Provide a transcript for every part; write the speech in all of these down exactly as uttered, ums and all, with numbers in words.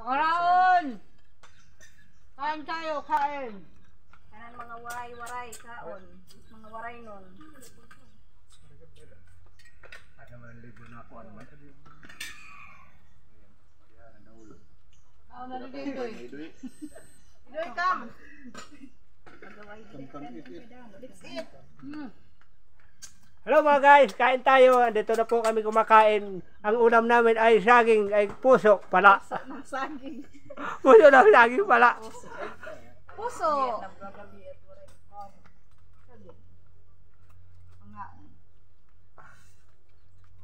Kaon! Kain tayo, kain! Kanan mga Waray-Waray, kaon. Mga Waraynon. Ano man libo na ako, ano man. Kaon na dito, eh. Idoy, come. Let's eat. Hmm. Hello, mga guys, kain tayo. Andito na po kami kumakain. Ang ulam namin ay saging, ay puso pala. Puso ng saging. Puso ng saging pala. Puso. Puso.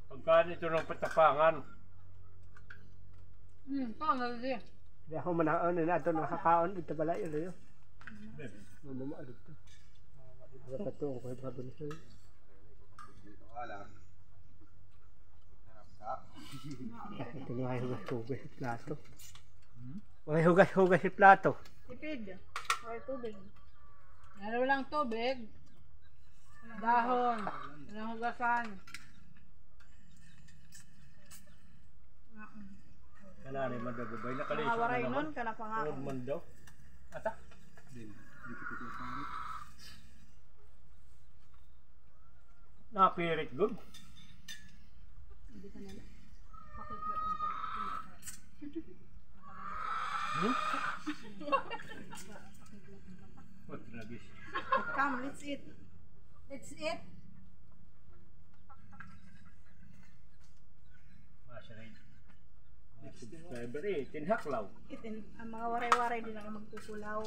Pagkain ito ng patapangan. Hmm, ito, nalagay. Di ako manaon, na ato nakakaon dito pala yun, yun. Mamama dito. Wala pa to, ang kuha pa dun, sir. Ito nga yung hugas-hugas plato. May hugas-hugas yung plato. Tipid. May tubig. Lalo lang tubig. Dahon. Walang hugasan. Kanari man daw, babay. Nakalisod na naman. Mga Waraynon, kana pa nga. Old man daw. Ata? Din. Di ko ito pangit. Napirit gud. Hindi ka na. Pakit ba ang pag-, Hmm? What rubbish? Come, let's eat. Let's eat. Masya rin. Subscriber eh, tinhaklaw. Itin, ang mga Waray-Waray din ang magkukulaw.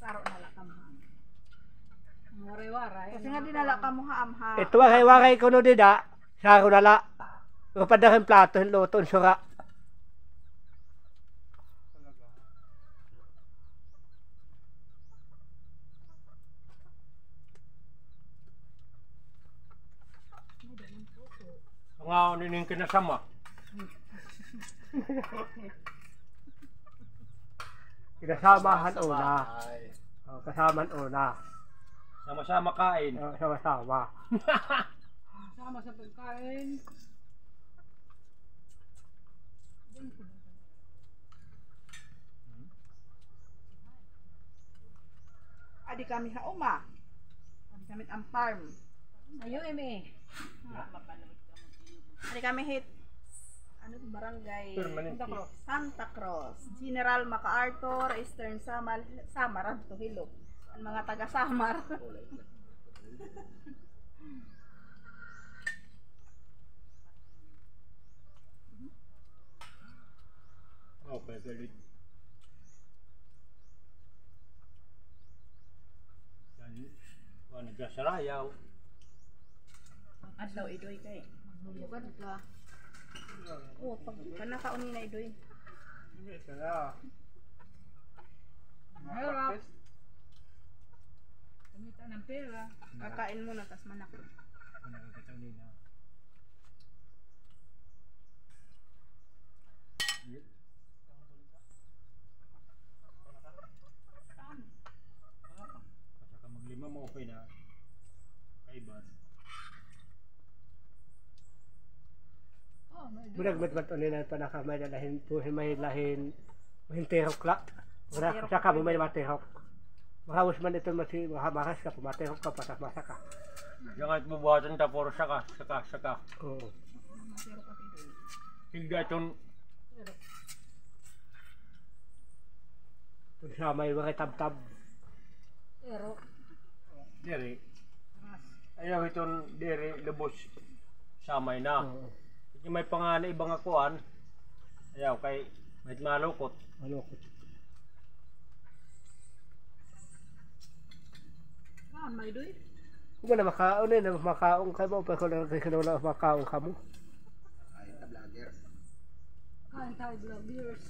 Saro na la kamo. Ang Waray-Waray. Kasi nga dinala kamo ha, amha. Ito Waray-Waray kuno dida. Saro na la. Kapadahan plato, luto, sura. Nga, ano yung kinasama? Kinasama han una. Ay. Oh, kasama han una. Sama-sama kain. Oh, sama-sama. Sama sa pagkain. Adi kami ha uma. Adi kami ha farm. Ayo, Eme. Adi kami hit, ano, barangay? Permanente. Santa Cruz. General MacArthur, Eastern Samar, Samar, adto Hilok. An mga taga Samar. Oh, pwede ulit. Yan, kuan, nagsasarayaw. Adlaw, Idoy, kay maglulugad ka. Oh, pag kanakaon ni na, Idoy. Hindi, kaya. Mahirap. Kumita ng pera. Kakain muna, tas manak. Ano, kakain nila. Basta ka maglima mo, okay na. Kaiban. Murag matmat unin an panaka may lahin, puhin may lahin, mahin tirok la. Murag saka mo may matirok. Mahawas man ito masi, mahabakas ka, pumatirok ka, patas masaka. Diyan nga bubuhatan ta, puro saka, saka, saka. Oo. Higda iton. Sa may mga tabtab. Pero diri. Ayaw iton diri lubos sa may na. Oo. Ito may pangana iba nga kuan. Ayaw kay may malukot. Malukot. Ah, may doy. Kung na makaon eh, na makaon ka mo, pero kung na makaon ka mo. Ay, ka vlogger. Kain tayo, vloggers.